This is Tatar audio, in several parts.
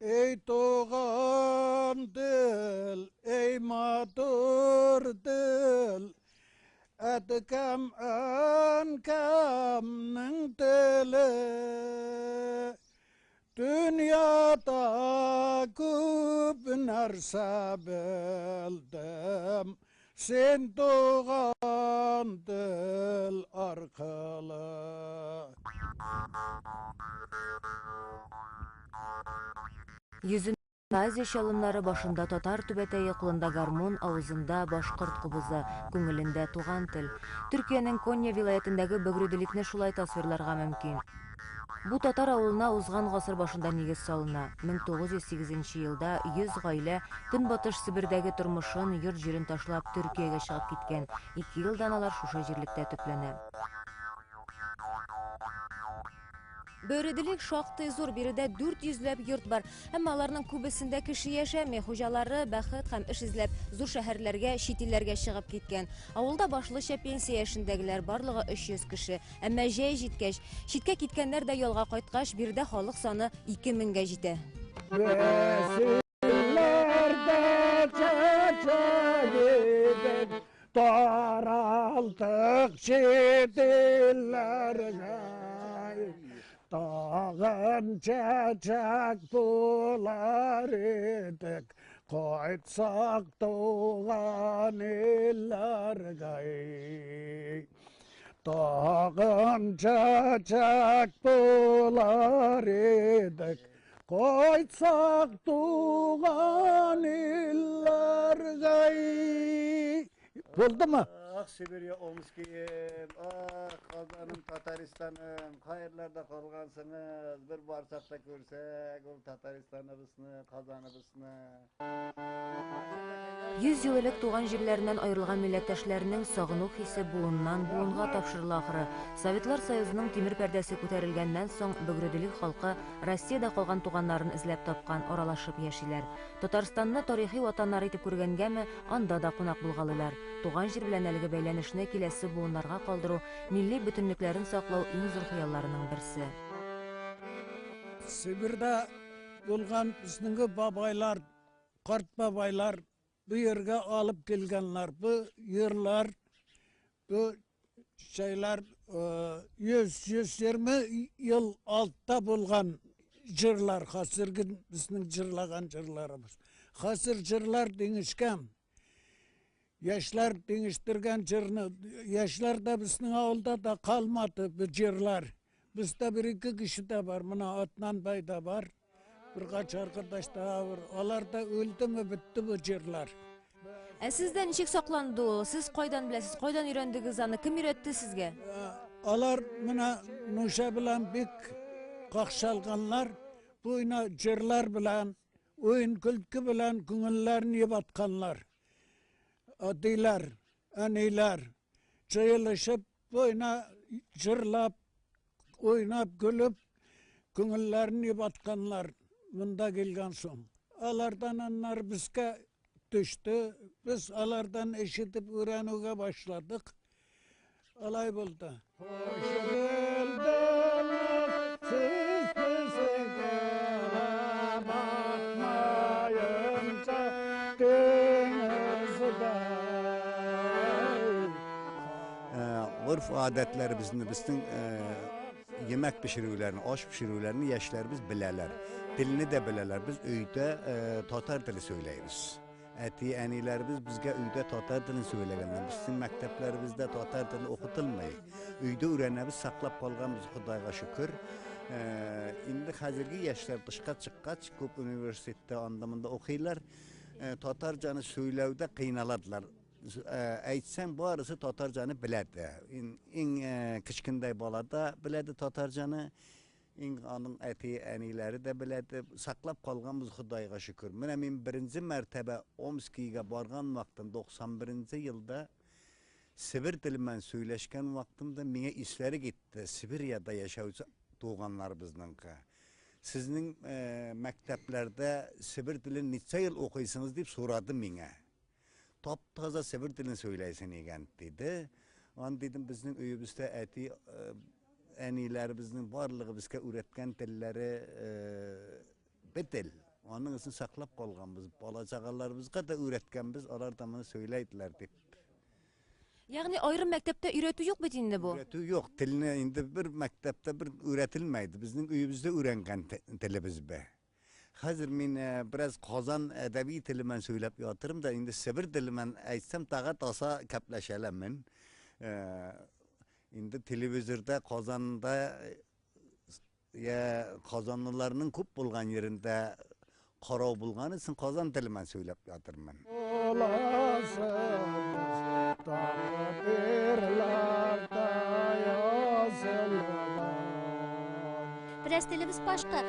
Ey туган тел, ey матур тел, Әткәм, әнкәмнең теле. Дөньяда күп нәрсә белдем, Син туган тел аркылы. Йөзендә Азия чалымнары, башында татар түбәтәе, кулында гармун, авызында башкорт кубызы, күңелендә туган тел. Төркиянең Конья вилаятендәге Бөгределикне шулай тасвирларга мөмкин. Бу татар авылына узган гасыр башында нигез салына. 1908 нче елда 100 гаилә Көнбатыш Себердәге тормышын, йорт-җирен ташлап, Төркиягә чыгып киткән. Ике елдан алар шушы җирлектә төпләнә. Бөределек шактый зур, биредә 400 ләп йорт бар. Әмма аларның күбесендә кеше яшәми. Хуҗалары бәхет һәм эш эзләп зур шәһәрләргә, чит илләргә чыгып киткән. Авылда башлыча пенсия яшендәгеләр, барлыгы 300 кеше. Әмма җәй җиткәч, читкә киткәннәр дә ялга кайткач, биредә халык саны 2000 гә җитә. Таралтык чит илләргә, Тагын чәчәк булар идек, Кайтсак туган илләргә. Тагын чәчәк булар идек, Кайтсак туган илләргә. Булдымы? Ах, Сибирия, Омскием, ах, Казаным, Татарстаным, кайырларда калгансыңыз, бер барсак та күрсәк, ул Татарстаныбызны, Казаныбызны. 100 ел элек туган җирләреннән аерылган милләттәшләренең сагыну хисе буыннан буынга тапшырыла ахры. Советлар Союзының тимер пәрдәсе күтәрелгәннән соң Бөгределик халкы Россиядә калган туганнарын эзләп тапкан, аралашып яшиләр. Татарстанны тарихи ватаннары итеп күргәнгәме, анда да кунак булгалыйлар. Туган җир белән әлеге бәйләнешне киләсе буыннарга калдыру, милли бөтенлекләрен саклау иң зур хыялларының берсе. Себердә булган безнең бабайлар, карт бабайлар бу җиргә алып килгәннәр. Бу җирләр, бу шәйләр 100-120 ел алтта булган җырлар, хәзерге безнең җырлаган җырларыбыз. Хәзер җырлар деңешкән. Яшьләр деңештергән җырны, яшьләр дә безнең авылда да калмады бу җырлар. Бездә бер-ике кеше дә бар, менә Атнан бай да бар. Беркач аркадаш та бар. Алар да үлдеме, бетте бу җырлар. Ә сездә ничек сакланды ул? Сез кайдан беләсез? Кайдан өйрәндегез аны? Кем өйрәтте сезгә? Алар менә Нуша белән бик какшалганнар. Бу җырлар белән, уен-көлке белән күңелләрен йобатканнар. Әтиләр, әниләр җыелышып, буена җырлап, уйнап, көлеп, күңелләрен йобатканнар монда килгән соң. Алардан аннары безгә төште. Без алардан ишетеп өйрәнүгә башладык. Алай булды. Hoş geldiniz siz bize batmayınca denizde. Горф гадәтләребезне, безнең yemək bişirüvlərini, aş bişirüvlərini yaşlarımız bilərlər. Dilini də bilərlər. Biz öydə tatar dili söyləyiriz. Əti, ənilərimiz bizə öydə tatar dilini söyləyənlər. Bizim məktəblərimizdə tatar dili oxutulmayır. Öydə öyrənəmiz, saxlab qalğanımız Xudayğa şükür. İndi həzirgi yaşlar dışqa çıxqaç, köp universitetdə anda-mında oxuyurlar. Tatarcanı söyləvdə qıynaladılar. Aytsam, barısı tatarcanı bilədi. Eng kiçkindəy bala da bilədi tatarcanı. Eng onun əti, əniləri də bilədi. Saxlab qalğanımız Xudayğa şükür. Mənə mən birinci mərtəbə Omskiyə barğan vaxtım 91-ci ildə Sibir dili mən söyləşkən vaxtımda mənə isləri getdi. Sibiriyada yaşayıcı doğanlarımıznınki. Sizin məktəblərdə Sibir dilini neçə il oxuysunuz deyib soradı mənə. Tap-taza Sibir dilini söyləysən ikən dedi. An dedim bizim öyümüzdə əti, ənilərimizin varlığı bizə öyrətən dilləri bir dil. Аның өчен саклап калганбыз. Бала-чагаларыбызга да өйрәткәнбез, алар да моны сөйләйделәр дип. Ягъни аерым мәктәптә өйрәтү юк бит инде бу. Өйрәтү юк. Телне инде бер мәктәптә бер өйрәтелмәйде. Безнең өебездә өйрәнгән телебез бе. Хәзер мин бераз Казан әдәби теле белән сөйләп ятырым да, инде Себер теле белән әйтсәм, тагы таса кәпләшәләмен. Инде телевизорда Казанда я казанлыларның күп булган yerinde карау булган өчен Казан теле белән сөйләп ятырмын. Бераз телебез башка.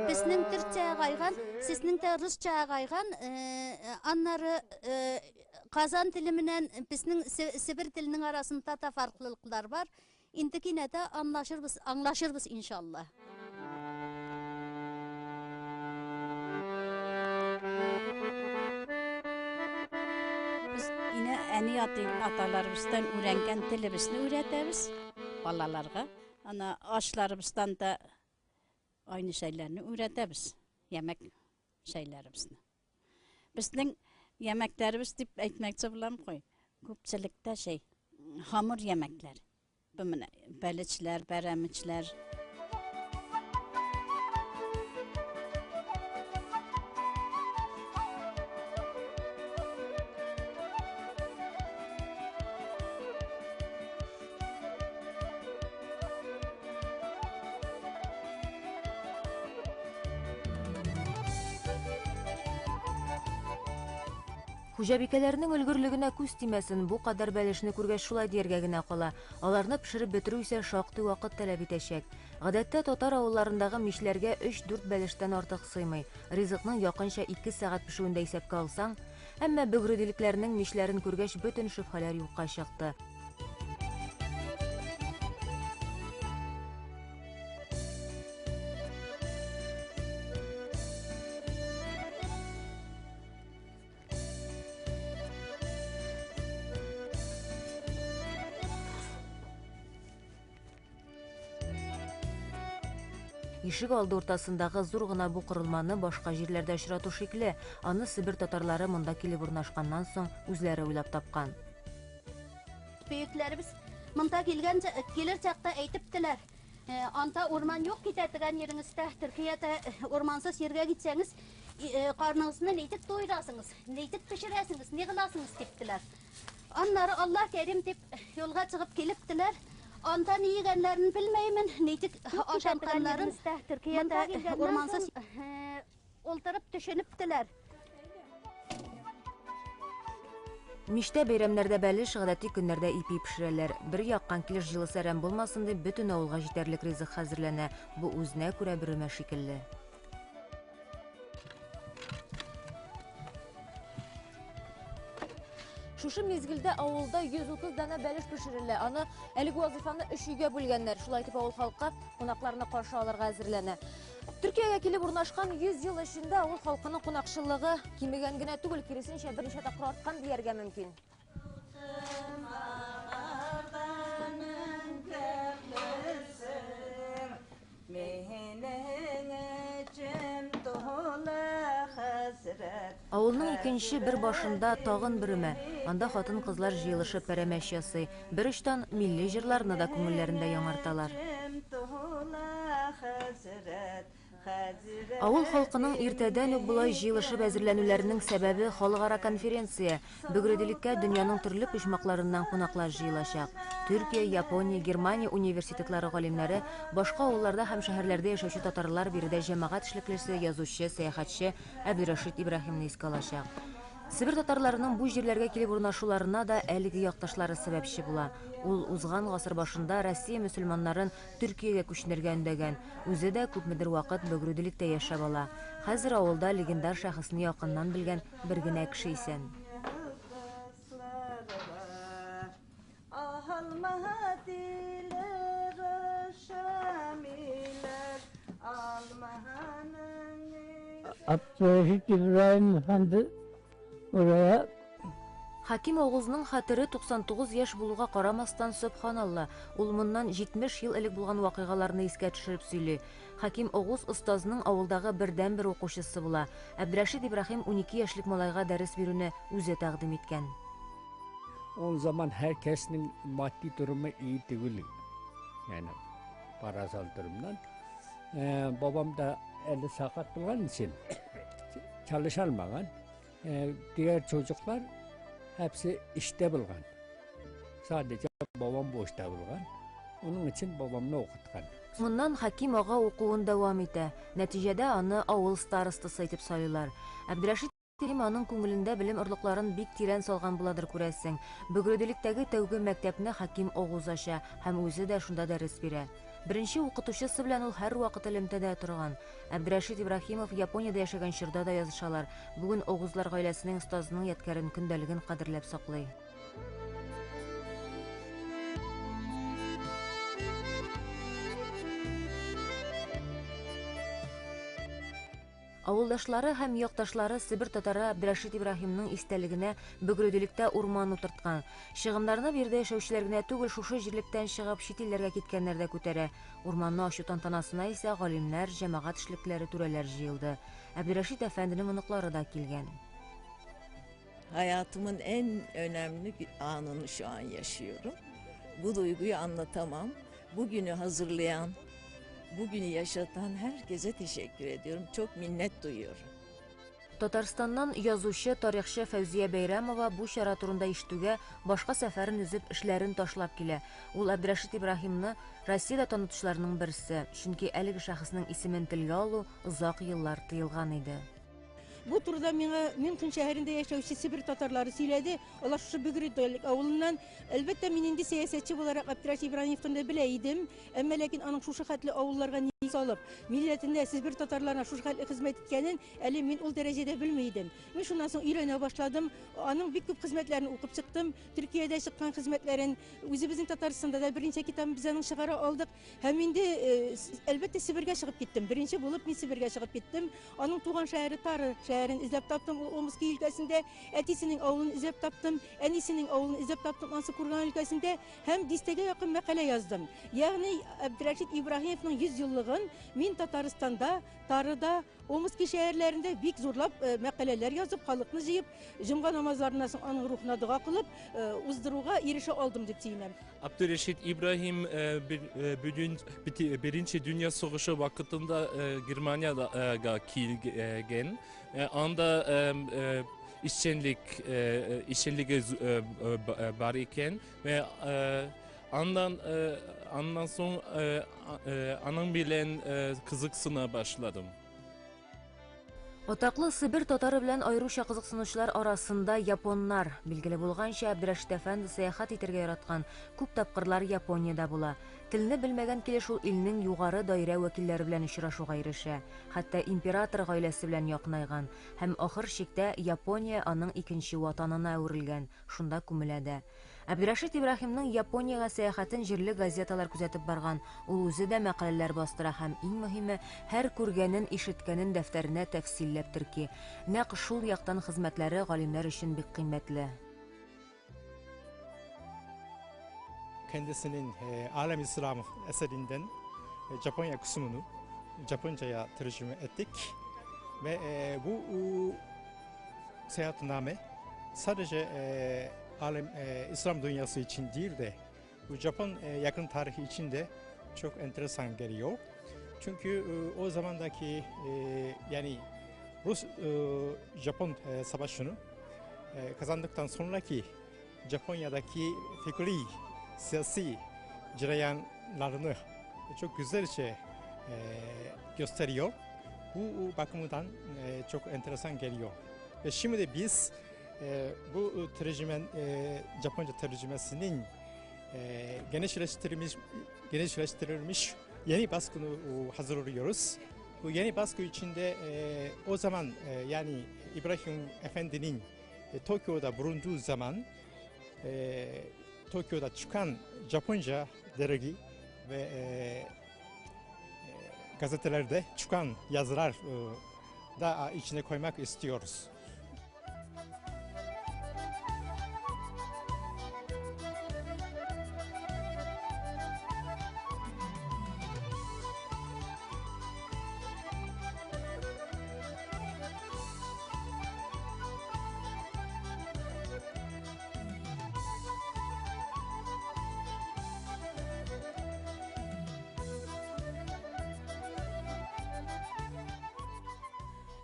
Безнең төркчә агайган, сезнең дә русча агайган, аннары Казан теле менән безнең Себер теленең арасында да фарклылыклар бар. Инде кинә дә аңлашырбыз, аңлашырбыз иншалла. Без инә әни аталарыбыздан өйрәнгән телебезне өйрәтәбез балаларга. Ана ашларыбыздан да aynı şeylerini öğretemiz. Yemek şeylerimizni. Bizning yemeklerimiz dip aytmoqchi bo'lam qo'y. Ko'pchilikda şey hamur yemekleri. Bu mana balichlar, baramichlar. Хуҗабикәләрнең өлгерлегенә күз тимәсен, бу кадәр бәлешне күргәч шулай дияргә генә кала. Аларны пешереп бетерү исә шактый вакыт таләп итәчәк. Гадәттә татар авылларындагы мишләргә 3-4 бәлештән артык сыймый. Ризыкның якынча 2 сәгать пешүен дә исәпкә алсаң, әмма бөгределекләрнең мишләрен күргәч бөтен шөбһәләр юкка чыкты. Ишек алды уртасындагы зур гына бу корылманы башка җирләрдә очрату шикле. Аны Себер татарлары монда килеп урнашканнан соң үзләре уйлап тапкан. Бөекләребез монда килгән килер чакта әйтептеләр. Анда урман юк китә дигән ереңездә, Төркиядә урмансыз җиргә китсәгез, карныңызны нитеп туйрасыңыз, нитеп пешерәсеңез, ни кыласыңыз диптеләр. Аннары Аллаһ кәрим дип юлга чыгып килептеләр. Анда ни йегәннәрен белмәймен, нитек ашанганнарын Төркиядә урмансыз ултырып төшенептеләр. Миштә бәйрәмнәрдә бәлеш, гадәти көннәрдә ипи пешерәләр. Бер яккан килеш җылысы әрәм булмасын дип, бөтен авылга җитәрлек ризык хәзерләнә. Бу үзенә күрә бер өмә шикелле. Шушы мизгелдә авылда 130 данә бәлеш пешерелә. Аны әлеге вазифаны 3 өйгә бүлгәннәр. Шулай итеп авыл халкы кунакларны каршы алырга әзерләнә. Төркиягә килеп урнашкан 100 ел эчендә авыл халкының кунакчыллыгы кимегән генә түгел, киресенчә берничә тапкыр арткан дияргә мөмкин. Авылның икенче бер башында тагын бер өмә. Анда хатын-кызлар җыелышып пәрәмәч ясый. Бер очтан милли җырларны да күңелләрендә яңарталар. Авыл халкының иртәдән үк болай җыелышып әзерләнүләренең сәбәбе халыкара конференция. Бөгределеккә дөньяның төрле почмакларыннан кунаклар җыелачак. Төркия, Япония, Германия университетлары галимнәре, башка авылларда һәм шәһәрләрдә яшәүче татарлар биредә җәмәгать эшлеклесе, язучы, сәяхәтче Әбдурәшит Ибраһимны искә алачак. Себер татарларының бу җирләргә килеп урнашуларына да әлеге якташлары сәбәпче була. Ул узган гасыр башында Россия мөселманнарын Төркиягә күченергә өндәгән. Үзе дә күпмедер вакыт Бөгределектә яшәп ала. Хәзер авылда легендар шәхесне якыннан белгән бер генә кеше исән. Abdurreşit İbrahim Efendi buraya. Хәким Огузның хәтере 99 яшь булуга карамастан, сөбханалла, ул моннан 70 ел элек булган вакыйгаларны искә төшереп сөйли. Хәким Огуз остазның авылдагы бердәнбер укучысы була. Әбдрәшит Ибраһим 12 яшьлек малайга дәрес бирүне үзе тәкъдим иткән. O zaman herkesin maddi durumu iyi değil. Yani parasal durumdan. Babam da eli sakat olan için çalışalmagan. Diğer çocuklar hepsi işte bulgan. Sadece babam boşta bulgan. Onun için babamны okutkan. Моннан Хәким ага укуын дәвам итә. Нәтиҗәдә аны авыл старостасы итеп сайлыйлар. Әбдрәшит Ибраһим аның күңелендә белем орлыкларын бик тирән салган буладыр, күрәсең. Бөгределектәге тәүге мәктәпне Хәким Огуз ача һәм үзе дә шунда дәрес бирә. Беренче укытучысы белән ул һәрвакыт элемтәдә торган. Әбдрәшит Ибраһимов Япониядә яшәгән чорда да язышалар. Бүген Огузлар гаиләсенең остазының ядкәрен, көндәлеген кадерләп саклый. Авылдашлары һәм якташлары Себер татары Әбдрәшит Ибраһимның истәлегенә Бөгределектә урман утырткан. Чыгымнарны биредә яшәүчеләр генә түгел, шушы җирлектән чыгып чит илләргә киткәннәр дә күтәрә. Урманны ачу тантанасына исә галимнәр, җәмәгать эшлеклеләре, түрәләр җыелды. Әбдрәшит әфәнденең оныклары да килгән. Hayatımın en önemli anını şu an yaşıyorum. Bu duyguyu anlatamam. Bugünü hazırlayan, bugünü yaşatan herkese teşekkür ediyorum. Çok minnet duyuyorum. Татарстаннан язучы, тарихчы Фәүзия Бәйрәмова бу чара турында ишетүгә башка сәфәрен өзеп, эшләрен ташлап килә. Ул Әбдрәшит Ибраһимны Россиядә танытучыларның берсе, чөнки әлеге шәхеснең исемен телгә алу озак еллар тыелган иде. Бу турыда миңа Мюнхен шәһәрендә яшәүче Себер татарлары сөйләде. Алар шушы Бөгределек авылыннан. Әлбәттә, мин инде сәясәтче буларак Әбдрәшит Ибраһимов турында белә идем. Әмма ләкин аның шушы хәтле авылларга нигез салып, милләтенә, Себер татарларына шушы хәтле хезмәт иткәнен әле мин ул дәрәҗәдә белми идем. Мин шуннан соң өйрәнә башладым. Аның бик күп хезмәтләрен укып чыктым. Төркиядә чыккан хезмәтләрен, үзебезнең Татарстанда да берничә китабын без аның чыгара алдык. Һәм инде, әлбәттә, Себергә чыгып киттем. Беренче булып мин Себергә чыгып киттем. Аның туган шәһәре Тары шәһәрен эзләп таптым. Ул Омски өлкәсендә, әтисенең авылын эзләп таптым, әнисенең авылын эзләп таптым, ансы Курган өлкәсендә һәм дистәгә якын мәкалә яздым. Ягъни Әбдрәшит Ибраһимовның 100 еллыгын мин Татарстанда, Тарыда, Омски шәһәрләрендә бик зурлап мәкаләләр язып, халыкны җыеп, җомга намазларыннан соң аның рухына дога кылып, уздыруга ирешә алдым дип сөенәм. Abdülreşit İbrahim Birinci Dünya Savaşı vakitinde Germanya'da kilgen. Anda işçilik var iken ve andan son anam bilen kızıksına başladım. Атаклы Себер татары белән аеруча кызыксынучылар арасында японнар. Билгеле булганча, Әбдрәшит әфәнде сәяхәт итәргә яраткан, күп тапкырлар Япониядә була. Телне белмәгән килеш ул илнең югары даирә вәкилләре белән очрашуга ирешә. Хәтта император гаиләсе белән якынайган һәм ахыр чиктә Япония аның икенче ватанына әверелгән, шунда күмелә дә. Әбдрәшит Ибраһимның Япониягә сәяхәтен җирле газеталар күзәтеп барган. Ул үзе дә мәкаләләр бастыра һәм иң мөһиме, һәр күргәнен, ишеткәнен дәфтәренә тәфсилләп терки. Нәкъ шул яктан хезмәтләре галимнәр өчен бик кыйммәтле. Kendisinin Alem İslam eserinden Japonya kısmını Japonca'ya tercüme ettik ve bu seyahatname sadece alem İslam dünyası için değil de bu Japon yakın tarihi için de çok enteresan geliyor. Çünkü o zamandaki yani Rus Japon savaşını kazandıktan sonraki Japonya'daki fikri, siyasi cereyanlarını çok güzelce gösteriyor. Bu bakımdan çok enteresan geliyor. Ve şimdi biz bu tercümen, Japonca tercümesinin genişleştirilmiş yeni baskını hazırlıyoruz. Bu yeni baskı içinde o zaman yani İbrahim Efendi'nin Tokyo'da bulunduğu zaman Tokyo'da çıkan Japonca dergi ve gazetelerde çıkan yazılar da içine koymak istiyoruz.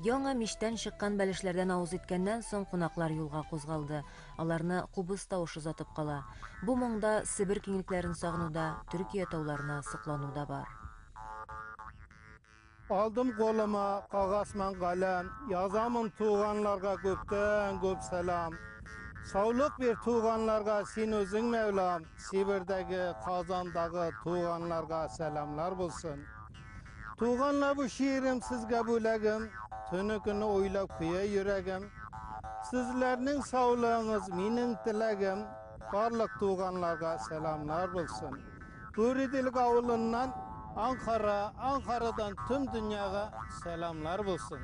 Яңа мичтән чыккан бәлешләрдән авыз иткәннән соң кунаклар юлга кузгалды. Аларны кубыз тавышы озатып кала. Бу моңда Себер киңлекләрен сагыну да, Төркия тауларына соклану да бар. Алдым кулыма кагазман каләм, Язамын туганларга күптән күп сәлам. Саулык бир туганларга син үзең, Мәүлам, Себердәге, Казандагы туганларга сәламлар булсын. Туганлар, бу шигырем сезгә бүләгем, Төне көне уйлап көя йөрәгем. Сезләрнең саулыгыңыз минем теләгем, Барлык туганларга сәламлар булсын. Бүредилек авылыннан Анкара, Анкарадан түм дөньяга сәламлар булсын.